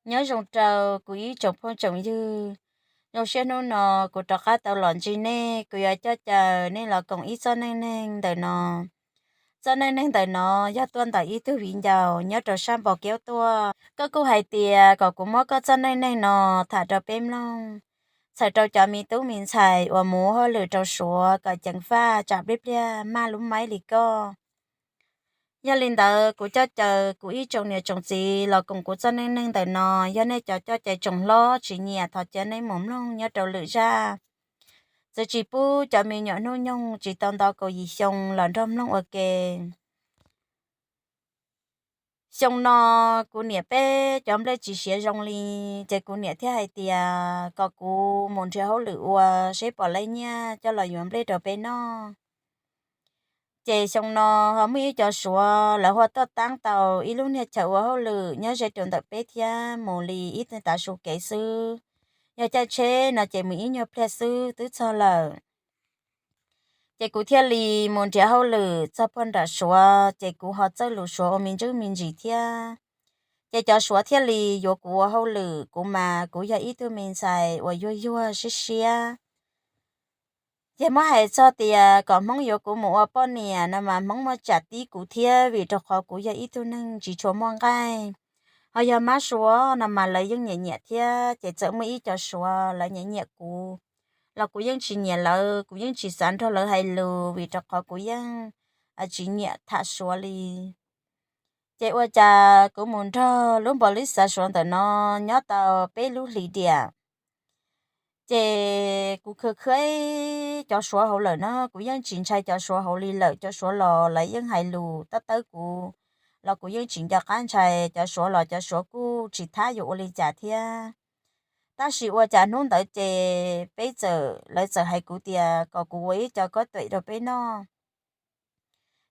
Nyob zoo rau kuv ib tsoom phooj tsoom ywg, zoo siab hnub no kuv rov qab tau los ntsib nej, kuv yuav coj caw nej los koom ib txoj neej neeg ntawm no. Txoj neej neeg ntawm no yog tuaj ntawm ib tug viv ncaus nyob rau sab Npos Keub tuaj. Koj kuj hais tias kom kuv muab koj txoj neej neeg no tham rau peb mloog, txhawm rau cov me tub me ntxhais uas mus ua hauj lwm rau Suav kom ceev faj tsam pliag pliag maj lub maib li koj. Yog li ntawd kuv coj caw kuv ib tsoom niam tsoom txiv los koom kuv txoj neej neeg ntawm no. Yog nej cov coj caw tsoom hlob tsis nyiam thov cia nej mus mloog nyob rau lwm zaj. Txwv tsis pub cov me nyuam hnub nyoog tsis tau nto kaum yim xyoo los nrog mloog ua ke. Xyoo no kuv niam peb cov nplej tsis siav zoo li, ces kuv niam thiaj hais tias kom kuv mus nrhiav hauj lwm ua seb pom leej nyiaj coj los yuav nplej rau peb noj. Ces xyoo no ho muaj ib co Suav lawv hu tuaj taab tau ib lub niag chaw ua hauj lwm nyob ze rau ntawm peb thiab, mus li ib tav su kev xwb. Yog caij tsheb no ces mus ib nyuag pliag xwb twb txog lawm. Ces kuv thiaj li mus nrhiav hauj lwm txog puag nram Suav, ces kuv ho txawj lus Suav ua me ntsuj me ntsis thiab. Ces cov Suav thiaj li yuav kuv ua hauj lwm, kuv mas kuv yog ib tug me ntxhais uas yuag yuag siab siab. Ces muab hais txog tias kom Hmoob yuav kuv mus ua poj niam no mas Hmoob muaj tsam tib kuv thiab, vim rau qhov kuv yog ib tug neeg tsis tshua muaj nqaij. Ho yog mab Suav no mas lawv yeej nyiam nyiam thiab, ces txawm muaj ib co Suav lawv nyiam nyiam kuv los kuv yeej tsis nyiam lawv, kuv yeej tsis xav nrog lawv hais lus vim rau qhov kuv yeej tsis nyiam tham Suav li. Ces ua cas kuv mus nrog lub npaus lis xav Suav ntawm no nyob tau peb lub hlis diam, ces kuv khwv khwv cov Suav hauv lawm na, kuv yeej tsis ntshai cov Suav hauv li lawm. Cov Suav los lawv yeej hais lus tab tawb kuv, los kuv yeej tsis nco qab ntshai cov Suav los cov Suav kuj tsis thab yuav ua li cas thiab. Tab sis ua cas hnub ntawd ces peb txawm, lawv txawm hais kuv tias kom kuv ua ib co kob tuam rau peb noj.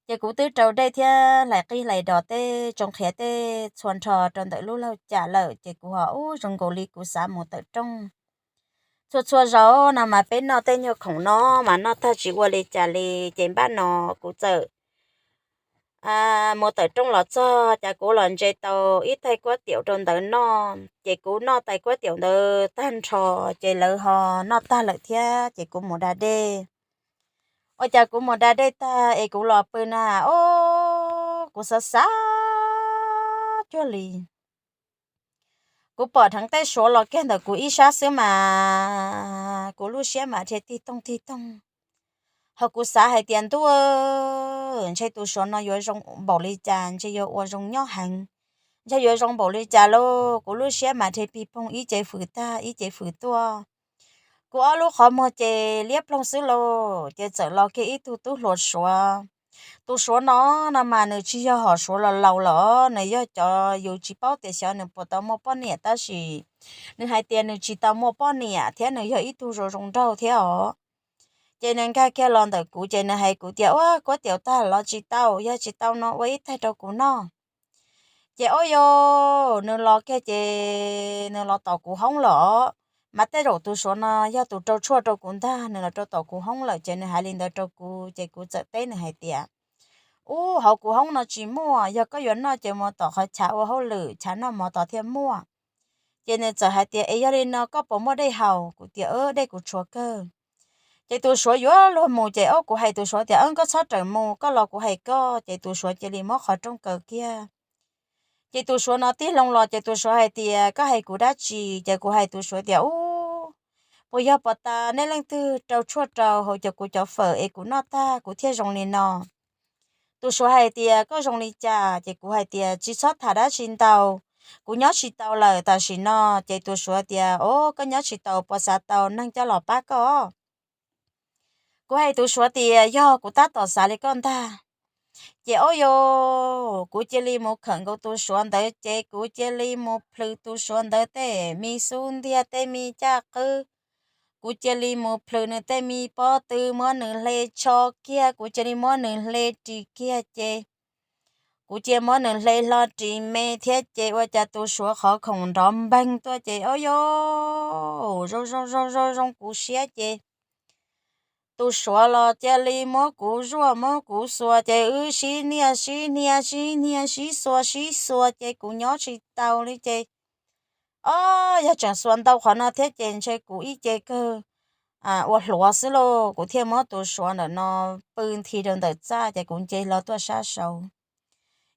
Ces kuv twb rau dej thiab hlais qij hlais dos tej tsoo qhiav tej txhua nrho rau ntawm lub laug cam lawm, ces kuv ho ub zoo nkaus li kuv xav mus tawm rooj. Txhua txhua zaus no mas peb noj tej nyuag khoom no mas noj tag tsis ua li cas li, ces npaj no kuv txawm mus tawm rooj los txog, cas kuv los ntse tau ib taig kuab tiaum rau ntawd noj, ces kuv noj taig kuab tiaum ntawd tag nrho, ces lawv ho noj tag lawm thiab, ces kuv mus da dej. Ua cas kuv mus da dej tag es kuv los pw na, o, kuv xav xav cuag li kuv pom dheev tej Suav los kiag ntawm kuv ib sab xwb mas kuv lub siab mas dhia tig toog tig toog. Ho kuv xav hais tias ntuj, ntshe tus Suav no yuav zoo npaum li cas, ntshe yuav ua zoo nyob heev, ntshe yuav zoo npaum li cas lauj. Kuv lub siab mas dhia pig poog ib ce fwm tag ib ce fwm tuaj. Kuv ob lub qhov muag ces liab ploog xwb lauj, ces txawm los kiag ib tug tub hluas Suav. Tus Suav no no mas nws tsis yog hom Suav los laus los, nws yog cov yus tsis paub tias xyov nws puas tau muaj poj niam, tab sis nws hais tias nws tsis tau muaj poj niam thiab nws yog ib tug zoo zoo nraug thiab os. Ces nws nkag kiag los ntawm kuv ces nws hais kuv tias, ua kuab tiaum tag los tsis tau, yog tsis tau no ua ib taig rau kuv noj. Ces o yog nws los kiag ces nws los tom kuv hoob los, mas tej zaum tus Suav no yog tus rau tshuaj rau kuv ntag, nws los rau tom kuv hoob lawm ces nws hais li ntawd rau kuv, ces kuv txawm teb nws hais tias, ub, hauv kuv hoob no tsis muaj, yog koj yuav noj ces mus tom qhov chav ua hauj lwm, chav noj mov tod thiaj muaj. Ces nws txawm hais tias, es yog li no koj puas muaj dej haus? Kuv tias, dej kuv tshuav kawg. Ces tus Suav yuav luag mus ces o kuv hais tus Suav tias, koj txhob rawm mus, koj los kuv hais koj. Ces tus Suav cia li muab qhov rooj kaw kiag. Ces tus Suav no tig loo los ces tus Suav hais tias, koj hais kuv dab tsi? Ces kuv hais tus Suav tias, ub, puas yog puas tas nej leej twg rau tshuaj rau hauv cov kuv cov fawm es kuv noj tag kuv thiaj zoo li no? Tus Suav hais tias, koj zoo li cas? Ces kuv hais tias, tsis txhob tham dab tsi ntau, kuv nyob tsis tau lawm tam sim no. Ces tus Suav tias, o, koj nyob tsis tau puas xav tau neeg coj los pab koj? Kuv hais tus Suav tias, yog, kuv tab tom xav li koj ntag. Ces o yog kuv cia li mus khawm nkaus tus Suav ntawd ces kuv cia li mus plhws tus Suav ntawd tej me xub ntiag tej me caj qwb. Kuv cia li mus plhws nws tej me pob tw, muab nws hle tsho kiag, kuv cia li muab nws hle ris kiag ces kuv cia muab nws hle hlo ris me thiab ces ua cas tus Suav qhov khoom nrov npeeg tuaj ces o yog zoo zoo zoo zoo zoo kuv siab ces tus Suav los cia li muab kuv zuaj muab kuv xuas ces wb sib niaj sib niaj sib niaj sib xuas sib xuas ces kuv nyob tsis tau li ces Ob, yog tseem xuas ntau qhov no thiab ces ntshe kuv ib ce kawg ua hluav xwb lauj. Kuv thiaj muab tus suav ntawm no pw nthi rau ntawm txaj ces kuv nce los tuaj sab saud.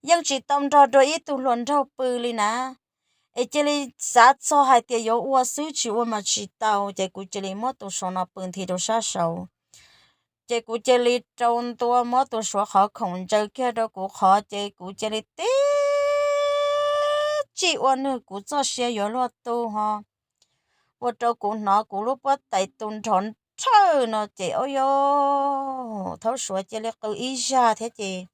Yeej tsis tau nrog dua ib tug hluas nraug pw li na, es cia li xav txog hais tias yuav ua xwb tsis ua mas tsis tau, ces kuv cia li muab tus suav no pw nthi rau sab saud. Ces kuv cia li rau ntua muab tus suav qhov khoom ntsaws kiag rau kuv qhov ces kuv cia li tib txij ua nwg kuv txoj sia yuav luag tu ho ua rau kuv hnov kuv lub puab tais tu nrho nrhawj no ces ob yog thaub suav cia li qw ib zaj thiab ces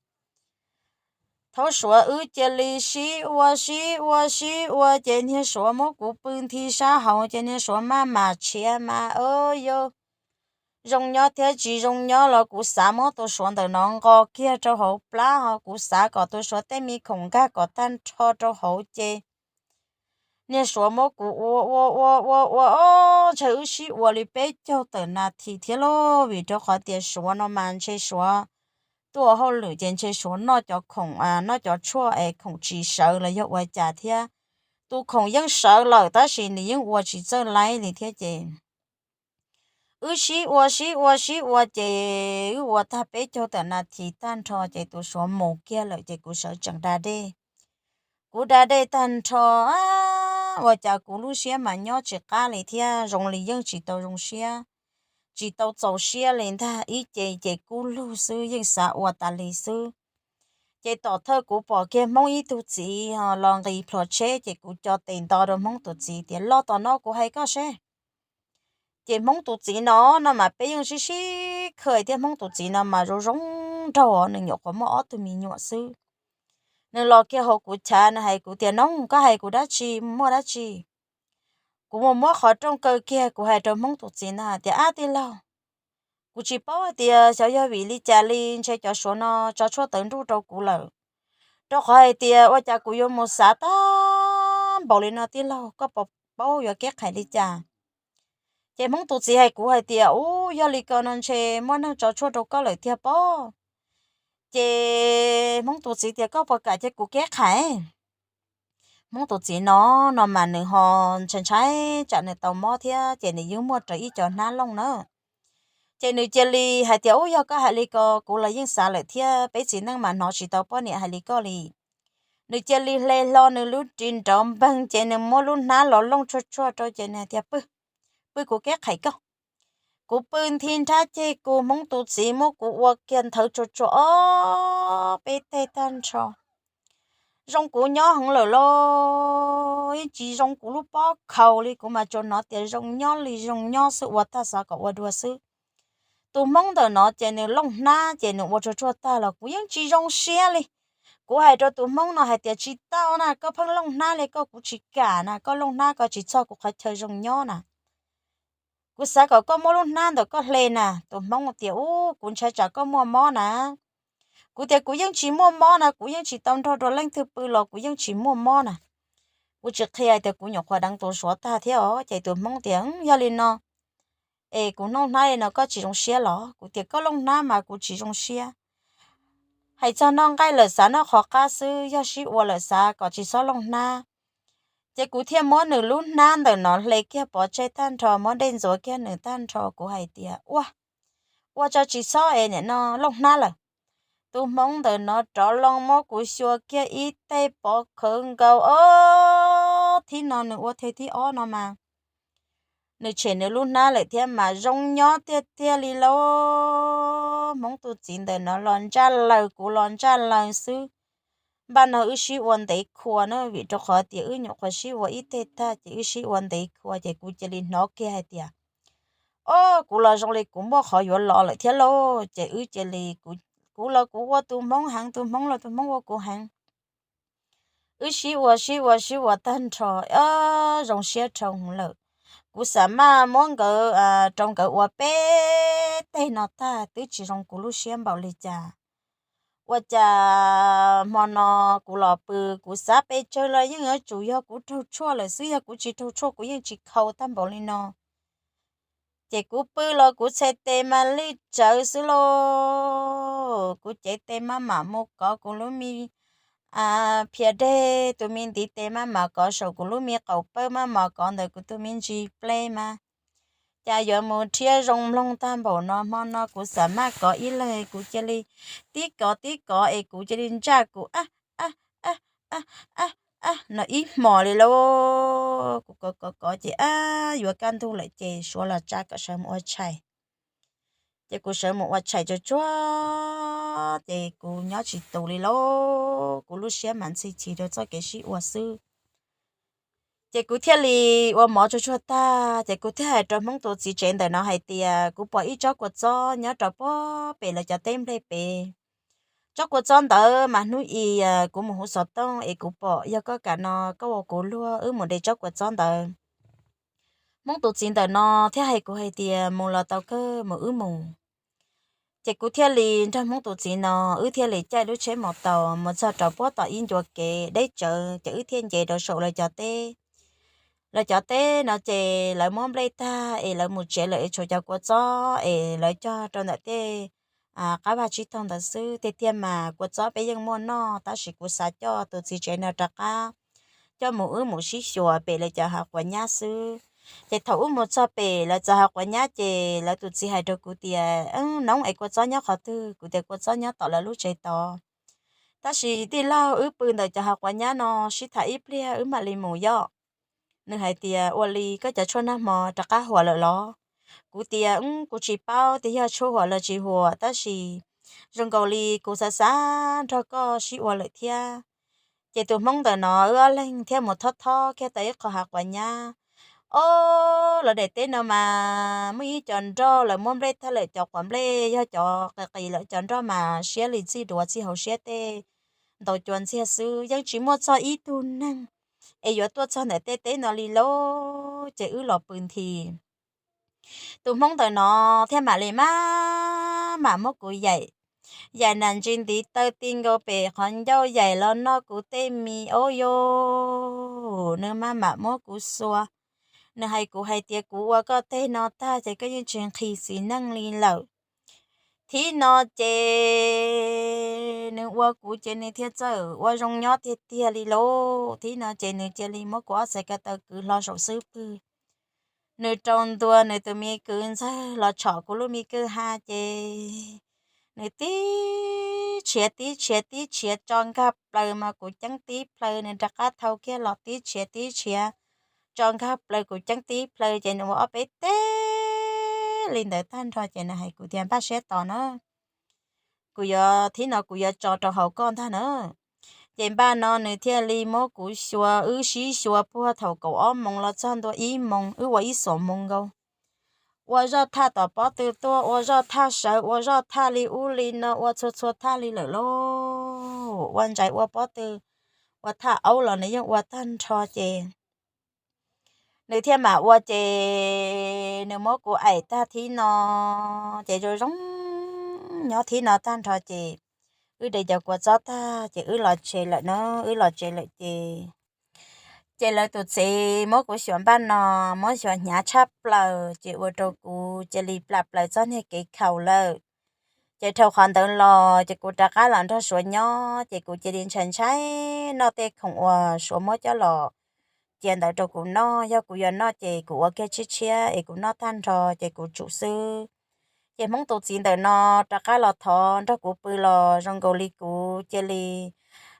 thaub suav wb cia li sib ua sib ua sib ua ces niag suav muab kuv pw nthi sab hauv ces niag suav maj mam tshiav mas ob yog zoo nyob thiab tsis zoo nyob los kuv xav muab tus suav ntawm no nqos kiag rau hauv plab ho kuv xav kom tus suav tej me khoom nkag kom tag nrho rau hauv ces niag suav muab kuv ua ua ua ua ua ob, ntshe wb sib ua li peb caug tawm nas this thiab lauj, vim rau qhov tias suav no mas ntshe suav tuaj hauj lwm ces ntshe suav noj cov khoom, noj cov tshuaj es khoom tsis sawv los yog ua cas thiab. Tus khoom yeej sawv lawm tab sis nws yeej ua tsis txawj laib li thiab ces wb sib ua sib ua sib ua ces wb ua tag peb caug tawm nas this tag nrho ces tus suav mus kiag lawm ces kuv sawv tsees da dej. Kuv da dej tag nrho, ua cas kuv lub siab mas nyob tsis qab li thiab zoo li yeej tsis tau zoo siab, tsis tau txaus siab li ntag, ib ce ces kub lug xwb yeej xav ua tas li xwb. Ces tom thawj kuv pom kiag Hmoob ib tug txiv los nqis plhuav tsheb ces kuv co tes nto rau Hmoob tus txiv tias los tom no kuv hais koj seb. Ces Hmoob tus txiv no no mas peb yeej sib sib khawm thiab, Hmoob tus txiv no mas zoo zoo nraug, nws nyuam qhuav muaj ob tug me nyuam xwb. Nws los kiag hauv kuv chav nws hais kuv tias noog koj hais kuv dab tsi, muaj dab tsi. Kuv mus muab qhov rooj kaw kiag kuv hais rau Hmoob tus txiv ntag tias ab tij laug, kuv tsis paub hais tias xyov yog vim li cas li ntshe cov suav no tso tshuaj tawv nruj rau kuv lawm, rau qhov hais tias ua cas kuv yuav mus xav tag npaum li no tij laug, koj puas paub yuav keb qhais li cas. Ces Hmoob tus txiv hais kuv hais tias ub yog li ko no ntshe muaj neeg tso tshuaj rau koj lawm tiag pob. Ces Hmoob tus txiv tias koj puas kam cia kuv keb qhais. Hmoob tus txiv no no mas nws ho ntshai ntshai tsam nws tau mob thiab ces nws yeej muaj raws ib co hnab looj na. Ces nws cia li hais tias ub yog koj hais li ko kuv los yeej xav lawm thiab, peb txiv neej mas hnov tsis tau poj niam hais li koj li. Nws cia li hle hlo nws lub ris nrov npeeg ces nws muab lub hnab los looj tsuag tsuag rau ces nws tias pw, pw kuv keb qhais koj. Kuv pw nthi nrhab ceg kuv Hmoob tus txiv muab kuv ua kiag nthawv tsuag tsuag ob peb teg tag nrho. Zoo kuv nyob heev lawm los yeej tsis zoo kuv lub pob khaus li, kuv mas tsuas hnov tias zoo nyob li zoo nyob xwb, ua tag xav kom ua dua xwb. Tus Hmoob ntawm no ces nws looj hnab ces nws ua tsuag tsuag tag los kuv yeej tsis zoo siab li. Kuv hais rau tus Hmoob no hais tias tsis tau na, koj pheej looj hnab li koj kuv tsis kam na, koj looj hnab koj tsis txog kuv qhov chaw zoo nyob na. Kuv xav kom koj muab lub hnab ntawm koj hle na. Tus Hmoob tias ub kuv ntshai tsam koj muaj mob na. Kuv tias kuv yeej tsis muaj mob na, kuv yeej tsis tau nrog dua leej twg pw los kuv yeej tsis muaj mob na. Kuv tsis qhia tias kuv nyuam qhuav deev tus suav tag thiab os. Ces tus Hmoob tias yog li no es kuv looj hnab li no koj tsis zoo siab los? Kuv tias koj looj hnab mas kuv tsis zoo siab. Hais txog noj nqaij lawm xav noj qhov qab xwb, yog sib ua lawm xav kom tsis txhob looj hnab. Ces kuv thiaj muab nws lub hnab ntawm no hle kiag pov tseg tag nrho, muab dej ntxuav kiag nws tag nrho, kuv hais tias ua, ua tso tsis txhob es nim no looj hnab lawm. Tus Hmoob ntawm no rov loo muab kuv xyuas kiag ib teg pov khawv nkaus ob thib no, nws ua theg thib ob no mas nws tshem nws lub hnab lawm thiab mas zoo nyob tiag tiag li lauj. Hmoob tus txiv ntawm no los ntsaj laws kuv los ntsaj laws xwb. Npaj no wb sib ua ntev khua na, vim rau qhov tias wb nyuam qhuav sib ua ib teg tag ces wb sib ua ntev khua ces kuv cia li hnov kiag hais tias ob, kuv los zoo li kuv muaj qhov yuav los lawm thiab lauj. Ces wb cia li, kuv los kuv ua tus Hmoob heev, tus Hmoob los tus Hmoob ua kuv heev. Wb sib ua sib ua sib ua tag nrho ob zoo siab dhau lawm. Kuv xav maj muab nkawd, rau nkawd ua peb teg no tag twb tsis zoo kuv lub siab npaum li cas. Ua cas hmo no kuv los pw, kuv xav pes tsawg los yeej yuav tsum yog kuv raug tshuaj lawm xwb, yog kuv tsis raug tshuaj kuv yeej tsis khau tag npaum li no. Ces kuv pw los kuv txhais tes mas lij tsawv xwb lauj. Kuv cev tes maj mam mus kov kuv lub me phias deg, tus me ntiv tes maj mam kov saum kuv lub me qaum pawb, maj mam kov ntawm kuv tus me ntsis pleb mas, cas yuav mus rhiab zoo mloog tag npaum no. Hmo no kuv xav maj kov ib leeg, kuv cia li tib kov tib kov es kuv cia li ntsaj kuv a a a a a no ib hmos li lauj. Kuv kov kov kov ces a, yuav kaj ntug lawm ces suav los tsa kom sawv mus ua tshais. Ces kuv sawv mus ua tshais tsuag tsuag, ces kuv nyob tsis tus li lauj, kuv lub siab mas ntxhi chim rau txoj kev sib ua xwb. Ces kuv thiaj li ua mov tsuag tsuag tag, ces kuv thiaj hais rau Hmoob tus txiv tsev ntawm no hais tias kuv pom ib tsob kua txob nyob rau puag pem lawv cov teb nplej pem. Tsob kua txob ntawd mas hnub i kuv mus hu xov tooj es kuv pom, yog koj kam no koj ua kuv luag wb mus de tsob kua txob ntawd. Hmoob tus txiv ntawm no thiaj hais kuv hais tias mus los tau kawg, mus wb mus. Ces kuv thiaj li nrog Hmoob tus txiv no, wb thiaj li caij lub tsheb mos taus mus txog rau puag tom ib ncua kev deb tsawv, ces wb thiaj nce rau saum lawv cov teb. Lawv cov teb no ces lawv muab nplej tag es lawv mus tsev lawm, es tshuav cov kua txob es lawv cog rau ntawm tej qab vaj tsib taug ntawd xwb. Tiag tiag mas kua txob peb yeej muaj noj, tab sis kuv xav coj tus txiv tsev no rov qab coj mus wb mus sib xyuas pem lawv cov hav quav nyab xwb. Ces thaum wb mus txog pem lawv txog hav quav nyab ces lawv tus txiv hais rau kuv tias, Noob, es kua txob nyob qhov twg? Kuv tias, Kua txob nyob tom lawv lub tsev tod. Tab sis tij laug, wb pw ntawm cov hav quav nyab no sib tham ib pliag wb mam li mus yom. Nws hais tias, Ua li koj cov tshuaj nag hmo rov qab huam lawm los? Kuv tias, Kuv tsis paub tias yog tshuaj huam los tsis huam, tab sis zoo nkaus li kuv xav xav nrog koj sib ua lawm thiab. Ces tus Hmoob ntawm no wb ob leeg thiaj mus thob thob kiag tau ib qho hav quav nyab. Ob, lawv daim teb no mas muaj ib co nroj lawv muab nplej tag lawm, cov quav nplej yog cov qis qis lawm, cov nroj mas siab li txij duav txij hauv siab tej ntaus cua ntxiag xwb, yeej tsis muaj txog ib tug neeg es yuav tuaj txog ntawm tej teb no li lauj. Ces wb los pw nthi. Tus Hmoob ntawm no thiaj mam li maj mam muab kuv yaim, yaim nas ntsis ntiv taw ti nkaus pem qhov ncauj, yaim los noj kuv tej mis ob yos. Nws maj mam muab kuv xuas, nws hais kuv hais tias, Kuv ua koj tej no tag ces koj yeej tsis nqhis txiv neej li lawm. Thib no ces nws ua kuv ces nws thiaj txawm ua zoo nyob tiag tiag li lauj. Thib no ces nws cia li muab kuv ob txhais ko taw kwv hlo saum xub pwg. Nws rau ntua nws tus me kwv ntxawg los tshom kuv lub me kwj ha ces nws tib tshiav tib tshiav tib tshiav tso nkag plaws mas kuv ceeb tib plaws, nws rov qab thau kiag los tib tshiav tib tshiav tso nkag plaws, kuv ceeb tib plaws, ces nws ua ob peb teg li ntawd tag nrho ces nws hais kuv tias, Npaj siab tos na, kuv yuav, thib no kuv yuav tso rau hauv koj ntag na. Ces npaj no nws thiaj li muab kuv xyuas, wb sib xyuas puag thaum kaum ob moos los txog ntua ib moos, wb ua ib xuab moos nkaus. Ua zoj thaj tom pob tw tuaj, ua zoj thaj sawv, ua zoj thaj li ub li no, ua txhua txhua thaj li lawm lauj. Ua ntsais ua pob tw, ua thaj aub los nws yeej ua tag nrho ces nws thiaj mam ua ces nws muab kuv aim tag thib no ces zoo zoo nyob thib no tag nrho ces wb de cov kua txob tag ces wb los tsev lawm na, wb los tsev lawm ces ces lawv tus txiv muab kuv xyuas npaj no, muab xyuas hnyav tshaj plaws ces ua rau kuv cia li plam plaws txoj niag kev khaus lawm. Ces dhau qhov ntawd los ces kuv rov qab los nrog suav nyob ces kuv cia li ntshai ntshai noj tej khoom uas suav muab coj los cia ntawd rau kuv noj. Yog kuv yuav noj ces kuv ua kiag tshiab tshiab es kuv noj tag nrho ces kuv tsum xwb. Ces Hmoob tus txiv ntawm no rov qab los thov nrog kuv pw los zoo nkaus li kuv cia li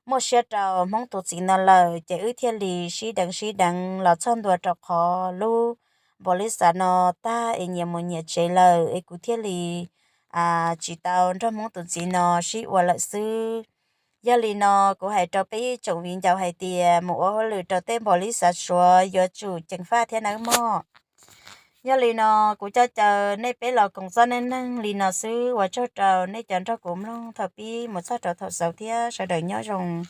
muaj siab rau Hmoob tus txiv no lawm ces wb thiaj li sib deev sib deev los txog ntua rau qhov lub npaum li xav no tag es nyias mus nyias tsev lawm es kuv thiaj li tsis tau nrog Hmoob tus txiv no sib ua lawm xwb. Yog li no kuv hais rau peb ib tsoom viv ncaus hais tias mus ua hauj lwm rau tej npaum li xav suav yuav tsum ceev faj thiab nawb mog. Yog li no kuv coj caw nej peb los koom txoj neej neeg li no xwb, ua tsaug rau nej cov nrog kuv mloog thaum pib mus txog rau thaum xaus thiab sawv daws nyob zoo.